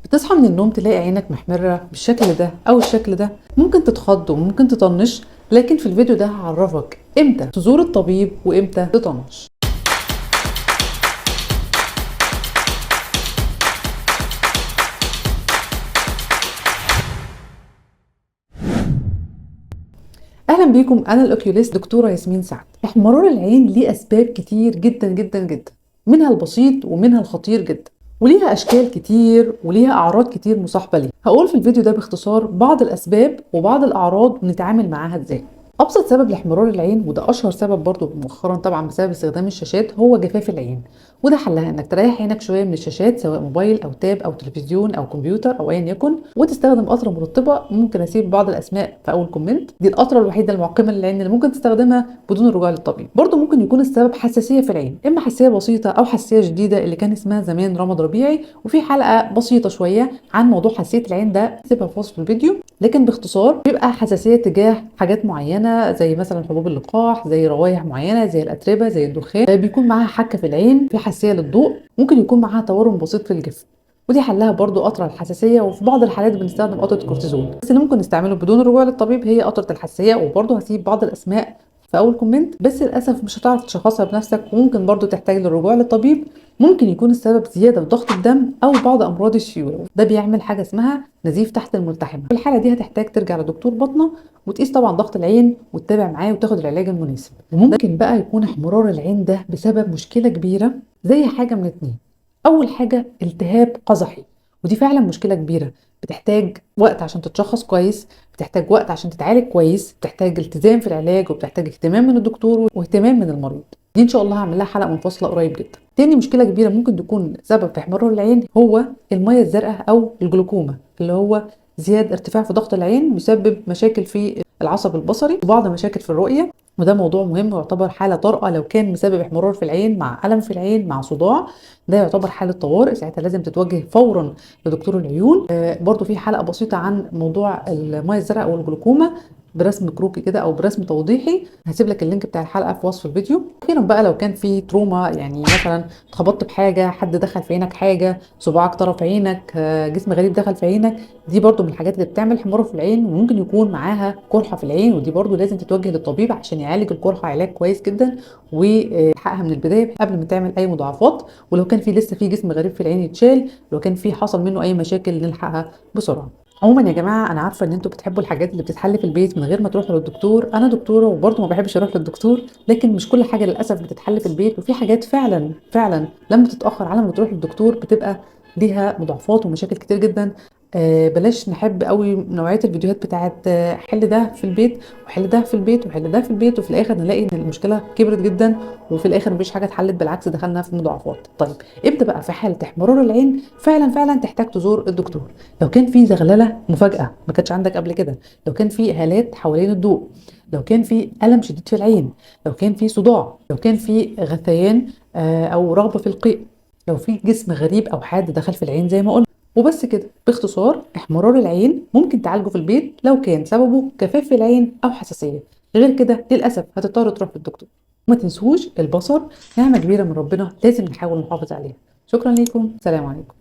بتصحى من النوم تلاقي عينك محمرة بالشكل ده أو الشكل ده، ممكن تتخض وممكن تطنش، لكن في الفيديو ده هعرفك امتى تزور الطبيب وامتى تطنش. اهلا بيكم، انا الاوكيوليست دكتورة ياسمين سعد. احمرار العين ليه اسباب كتير جدا جدا جدا، منها البسيط ومنها الخطير جدا، وليها اشكال كتير وليها اعراض كتير مصاحبه ليها. هقول في الفيديو ده باختصار بعض الاسباب وبعض الاعراض ونتعامل معاها ازاي. ابسط سبب لاحمرار العين، وده اشهر سبب برضو مؤخرا طبعا بسبب استخدام الشاشات، هو جفاف العين. وده حلها انك تريح عينك شوية من الشاشات، سواء موبايل او tab او تلفزيون او كمبيوتر او ايا يكن، وتستخدم قطرة مرطبه. ممكن اسيب بعض الاسماء في اول comment. دي القطرة الوحيدة المعقمه للعين اللي ممكن تستخدمها بدون الرجوع للطبيب. برضو ممكن يكون السبب حساسية في العين، اما حساسية بسيطة او حساسية شديدة اللي كان اسمها زمان رمد ربيعي. وفي حلقة بسيطة شوية عن موضوع حساسية العين ده، سيبها في وصف الفيديو. لكن باختصار بيبقى حساسية تجاه حاجات معينة، زي مثلا حبوب اللقاح، زي روايح معينة، زي الاتربه، زي الدخان. بيكون معاها حكه في العين، في حساسية للضوء، ممكن يكون معاها تورم بسيط في الجفن، ودي حلها برضو قطرة الحساسية. وفي بعض الحالات بنستخدم قطرة كورتيزون، بس اللي ممكن نستعمله بدون الرجوع للطبيب هي قطرة الحساسية. وبرضو هسيب بعض الاسماء في اول comment، بس للاسف مش هتعرف تشخصها بنفسك، وممكن برضو تحتاج للرجوع للطبيب. ممكن يكون السبب زيادة في ضغط الدم او بعض امراض السيولة، ده بيعمل حاجة اسمها نزيف تحت الملتحمه. في الحالة دي هتحتاج ترجع لدكتور بطنه وتقيس طبعا ضغط العين وتتابع معاه وتاخد العلاج المناسب. وممكن بقى يكون احمرار العين ده بسبب مشكلة كبيرة، زي حاجة من اتنين. اول حاجة التهاب قزحي، ودي فعلا مشكلة كبيرة، بتحتاج وقت عشان تتشخص كويس، بتحتاج وقت عشان تتعالج كويس، بتحتاج التزام في العلاج، وبتحتاج اهتمام من الدكتور واهتمام من المريض. دي ان شاء الله هعمل لها حلقة منفصلة قريب جدا. تاني مشكلة كبيرة ممكن تكون سبب في احمرار العين هو المية الزرقاء او الجلوكوما، اللي هو زيادة ارتفاع في ضغط العين بيسبب مشاكل في العصب البصري وبعض مشاكل في الرؤية. وده موضوع مهم ويعتبر حاله طارئة. لو كان مسبب احمرار في العين مع الم في العين مع صداع، ده يعتبر حاله طوارئ، ساعتها لازم تتوجه فورا لدكتور العيون. برضو في حلقة بسيطة عن موضوع المية الزرقاء والجلوكوما برسم كروكي كده او برسم توضيحي، هسيب لك ال link بتاع الحلقة في وصف الفيديو. اخيرا بقى لو كان في trauma، يعني مثلا اتخبطت بحاجة، حد دخل في عينك حاجة، صباعك طرف عينك، جسم غريب دخل في عينك، دي برضو من الحاجات اللي بتعمل حمار في العين، وممكن يكون معاها قرحة في العين، ودي برضو لازم تتوجه للطبيب عشان يعالج القرحه علاج كويس جدا ويلحقها من البداية قبل ما تعمل اي مضاعفات. ولو كان في لسه في جسم غريب في العين يتشال، لو كان في حصل منه اي مشاكل نلحقها بسرعة. عموما يا جماعة انا عارفه ان انتوا بتحبوا الحاجات اللي بتتحل في البيت من غير ما تروحوا للدكتور. انا دكتورة وبرضه ما بحبش اروح للدكتور، لكن مش كل حاجة للاسف بتتحل في البيت، وفي حاجات فعلا فعلا لما تتاخر على ما تروح للدكتور بتبقى ليها مضاعفات ومشاكل كتير جدا. بلاش نحب قوي نوعية الفيديوهات بتاعت حل ده في البيت وحل ده في البيت وحل ده في البيت، وفي الاخر نلاقي ان المشكلة كبرت جدا وفي الاخر مفيش حاجة اتحلت، بالعكس دخلنا في مضاعفات. طيب امتى بقى في حاله احمرار العين فعلا فعلا تحتاج تزور الدكتور؟ لو كان في زغلله مفاجاة ما كانتش عندك قبل كده، لو كان في هالات حوالين الضوء، لو كان في الم شديد في العين، لو كان في صداع، لو كان في غثيان او رغبة في القيء، لو في جسم غريب او حاد دخل في العين زي ما قلنا. وبس كده باختصار، احمرار العين ممكن تعالجه في البيت لو كان سببه جفاف في العين او حساسية، غير كده للاسف هتضطر تروح للدكتور. وما تنسوش البصر نعمه كبيرة من ربنا، لازم نحاول نحافظ عليها. شكرا لكم، سلام عليكم.